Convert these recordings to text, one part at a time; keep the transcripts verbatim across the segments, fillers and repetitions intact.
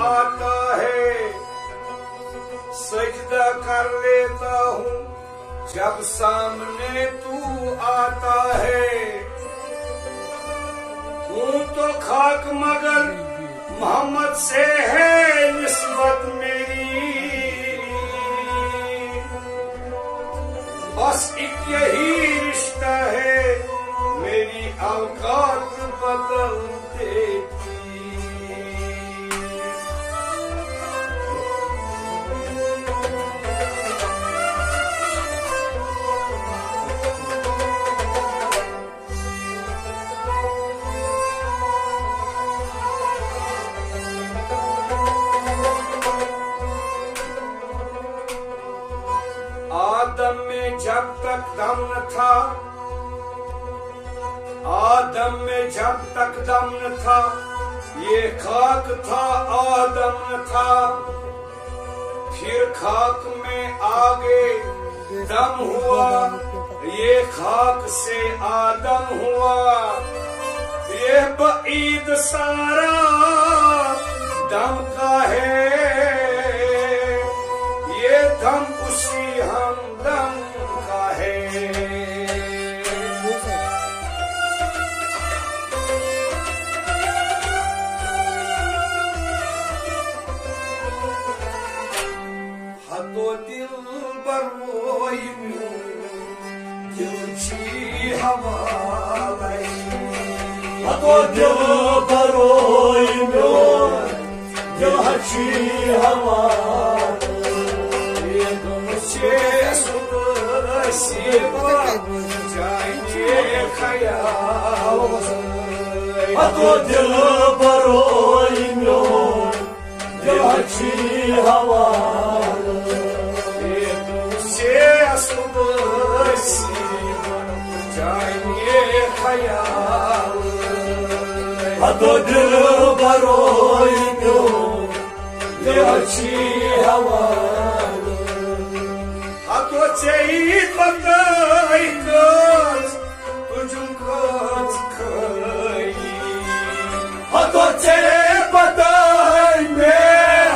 آتا ہے، سجدہ کر لیتا ہوں جب سامنے تو آتا ہے۔ ہوں تو خاک مگر محمد سے ہے نسبت میری، بس ایک یہی رشتہ ہے میری اوقات بدل دیتی۔ آدم میں جب تک دم نہ تھا، آدم میں جب تک دم نہ تھا، یہ خاک تھا، آدم نہ تھا۔ پھر خاک میں آگے دم ہوا، یہ خاک سے آدم ہوا۔ یہ بعید سارا دم کا ہے، یہ دم اسی ہمدم کا ہے۔ ہتو دل بروئی میون، دل چی حوالے۔ ہتو دل بروئی میون، دل چی حوالے۔ یہ دم سے سدر سیوا جائیں خیال۔ ہتو دل بروئی میون، دل چی حوالے۔ یہ دم سے سدر سیوا جائیں خیال۔ ہتو دل بروئی میون، دل چی حوالے۔ ہتو چی پتہ کس تجم کس کھائی۔ ہتو چی پتہ میں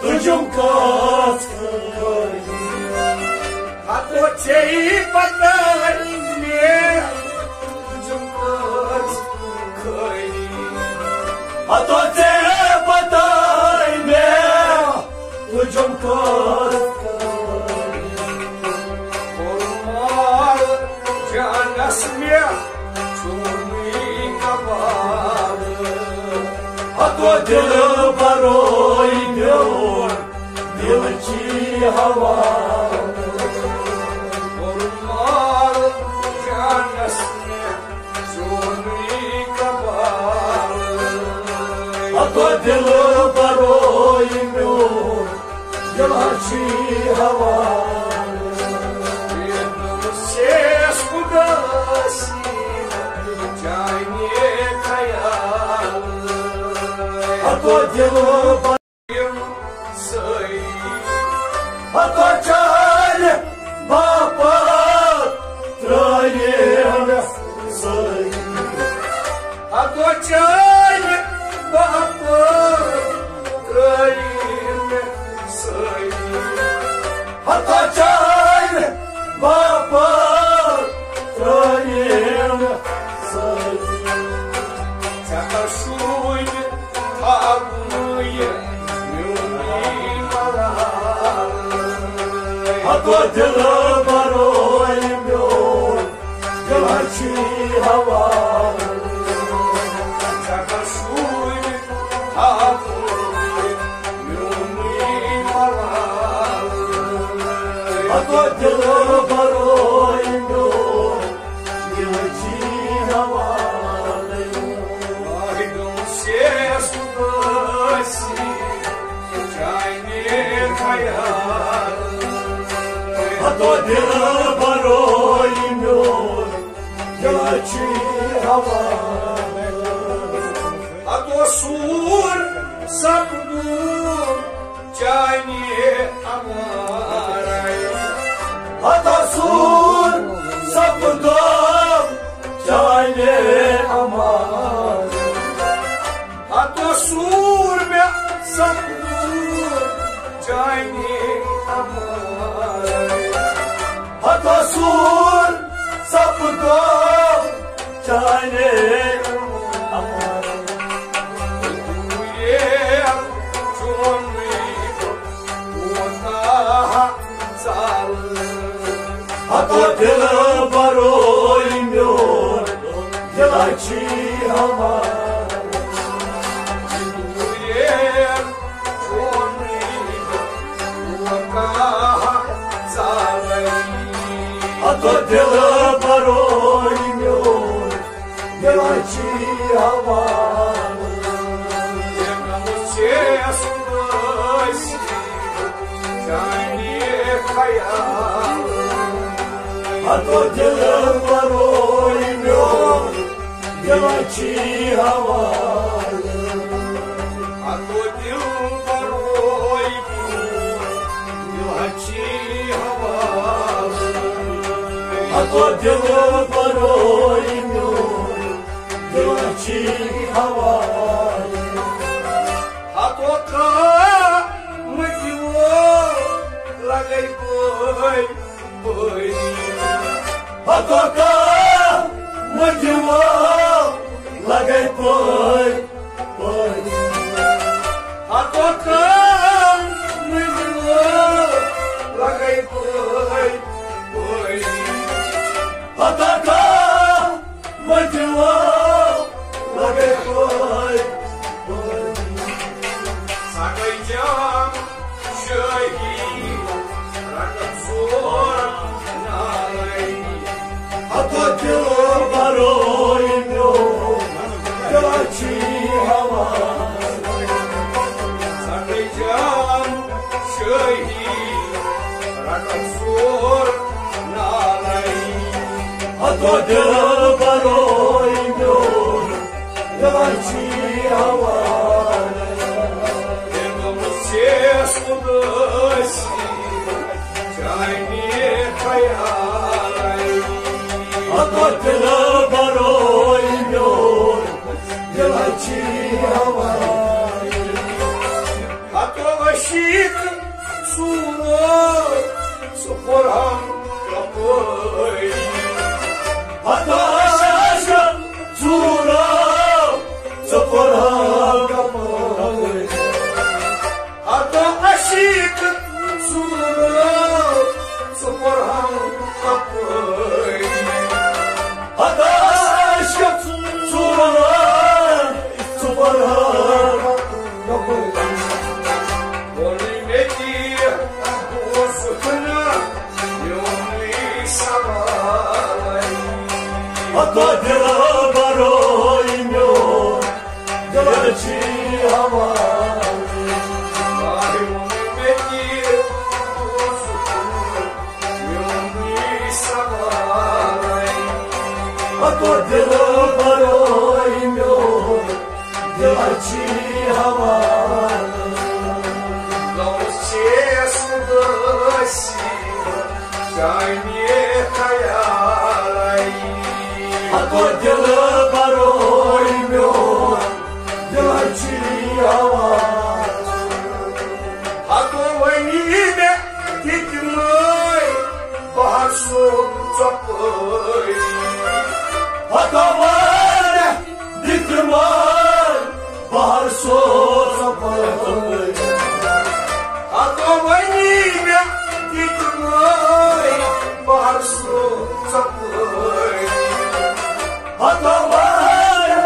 تجم کس کھائی۔ ہتو چی پتہ میں تجم کس کھائی۔ ہتو چی پتہ میں تجم کس کھائی۔ اور مال جانس میں چونی کباب۔ ہتو دل بروئی میون، دل چی حوالے۔ اور مال جانس میں چونی کباب۔ ہتو دل بروئی میون، دل چی حوالے۔ یہ دم سے سدر سیوا جائیں خیال۔ ہتو دل سٲری۔ ہتو چانہِ باپتھ ترٛٲیِم سٲری۔ ہتو چانہِ باپتھ ترٛٲیِم سٲری۔ ہتو چانہِ باپتھ ترٛٲیِم سٲری۔ ژےٚ کر شوٗبہِ تھاوُن یہِ میونٕے ملال۔ ہتو دل بروے میون، دل چھی حوال۔ ژےٚ کر شوٗبہِ تھاوُن یہِ میونٕے ملال۔ ہتو دل بروے میون، دل چھی حوال۔ واحدوں سے سداسی جانے خیال۔ ہتو دل بروے میون، دل چھی حوال۔ ہتو سوٗر سپدُن چانہِ امارے۔ ہتو سوٗر سپدُن چانہِ امارے۔ ہتو سوٗر مےٚ سپدُن دِل بروے میون، دِلچی حوالہٕ۔ ہتو دِل بروے میون، دِلچی حوالہٕ۔ ہتو دِل بروے میون، دِلچی حوالہٕ۔ ہتو دِل بروے میون، دِلچی حوالہٕ۔ ہتو قۭمتی وول لگے پٲے پٲے۔ ہتو قۭمتی وول لگے پٲے پٲے۔ ہتو قۭمتی وول لگے پٲے پٲے۔ ہتو قۭمتی وول لگے پٲے پٲے۔ سگے جام شٲہی رٹن زور نالے۔ ہتو دِل بروے میون، دِلچی حوالہٕ۔ سگے جام شٲہی رٹن زور نالے۔ ہتو دِل بروے میون، دِلچی حوالہٕ۔ ہتو دِل بروے میون، دِلچی حوالہٕ۔ ہتو عشیق ژوٗرو سُہ قرآن کپٲرۍ۔ ہتو عشیق ژوٗرو سُہ قرآن کپٲرۍ۔ ہتو عشیق ژوٗرو سُہ قرآن کپٲرۍ۔ ہتو عشیق ژوٗرو سُہ قرآن کپٲرۍ۔ ووٚنُے مےٚ تہِ، بہٕ اوسُس نہٕ میونُے سوالے۔ ہتو دِل بروے میون، دِلچی حوالہٕ۔ ووٚنُے مےٚ تہِ، بہٕ اوسُس نہٕ میونُے سوالے۔ ہتو دِل بروے میون، دِلچی حوالہٕ۔ غوث چھِ اُدٲسی چانہِ خیالے۔ ہتو دِل بروے میون، دِلچی حوالہٕ۔ ہتو ؤنی مےٚ دِتۍ مٲے بہر صٲب ژۄپٲرۍ۔ ہتو ؤنی دِتۍ مٲے بہر صٲب ژۄپٲرۍ۔ ہتو ؤنی مےٚ دِتۍ مٲے بہر صٲب ژۄپٲرۍ۔ ہتو ؤنی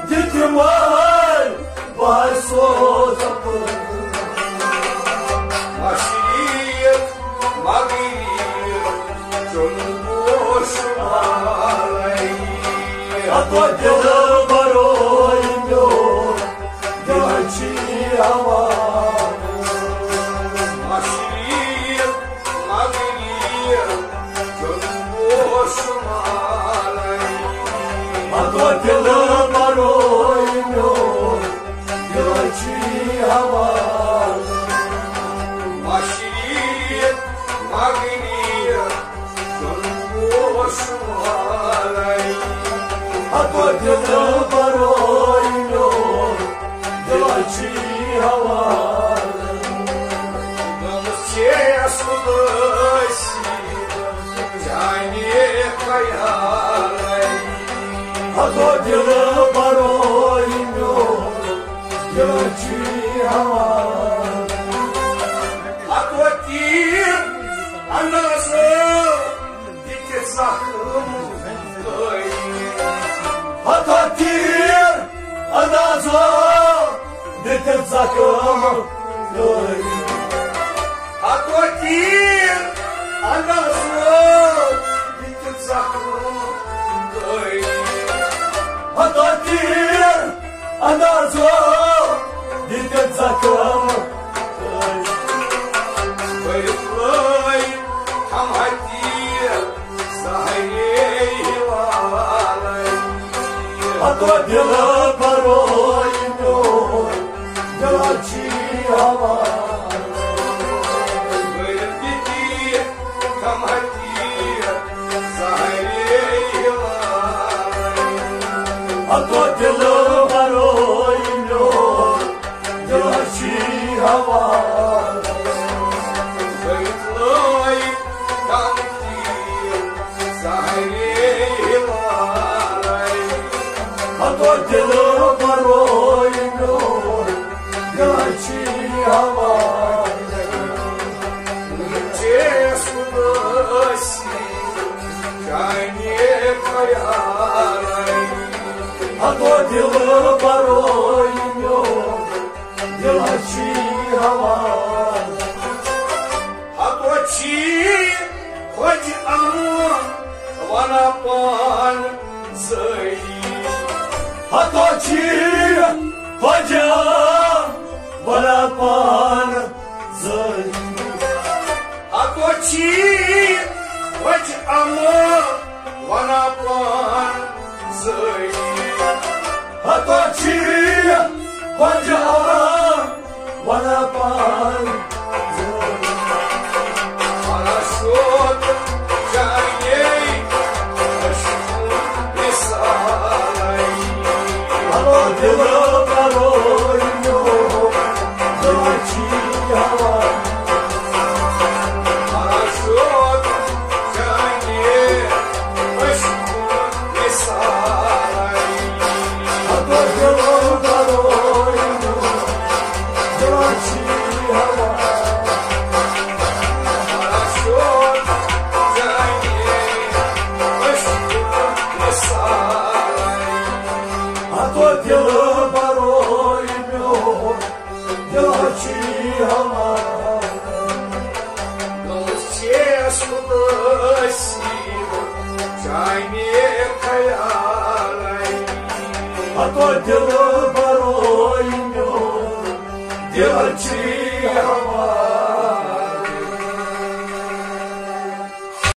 دِتۍ مٲے بہر صٲب ژۄپٲرۍ۔ مشرق مغرب جنوب و شمالے۔ ہتو دِل بروے میون، دِلچی حوالہٕ۔ مشرق مغرب جنوب و شمالے۔ ہتو دِل بروے میون، دِلچی حوالہٕ۔ مشرق مغرب جنوب و شمالے۔ ہتو دِل بروے میون، دِلچی حوالہٕ۔ غمس چھِ اُدٲسی چانہِ خیالے۔ ہتو دِل بروے میون، دِلچی حوالہٕ۔ ہتو تیٖر اندازو دِتھ زخم لٲگۍ۔ ہتو تیٖر اندازو دِتھ زخم لٲگۍ۔ ہتو تیٖر اندازو ہتو تیر اندازو دِتھ زخم۔ بٔرِتھ لٲے ہم ہتی زہرے ہلالے۔ ہتو دل بروے میون دل چھی حوالے۔ بٔرِتھ دِتی ہم ہتی زہرے ہلالے۔ ہتو دل بروے میون دل چھی حوالے۔ بٔرِتھ لٲے ہم ہتی زہرے ہلالے۔ ہتو دل بروے میون دل چھی حوالے۔ چیس ادٲسی چانہِ خیالے۔ ہتو دل بروے میون دل چھی حوالے۔ ہتو چھی خۄجہِ اَمہٕ ونان پان زٲہی۔ ہتو چھی خۄجہِ اَمہٕ ونان پان زٲہی۔ ہتو چھی خۄجہِ اَمہٕ ونان پان زٲہی۔ ہتو چھی خۄجہِ اَمہٕ ونان پان زٲہی۔ پراشوت چاہیے اشکو مثالے۔ ہتو دل بروے میون دل چھی حوالے۔ پراشوت چاہیے اشکو مثالے۔ ہتو دل بروے میون دل چھی حوالے۔ پراشوت چاہیے اشکو مثالے۔ ہتو دل بروے میون دل چھی حوالے۔ گوٚوُس چیس ادٲسی چانہِ خیالے۔ ہتو دل بروے میون دل چھی حوالے۔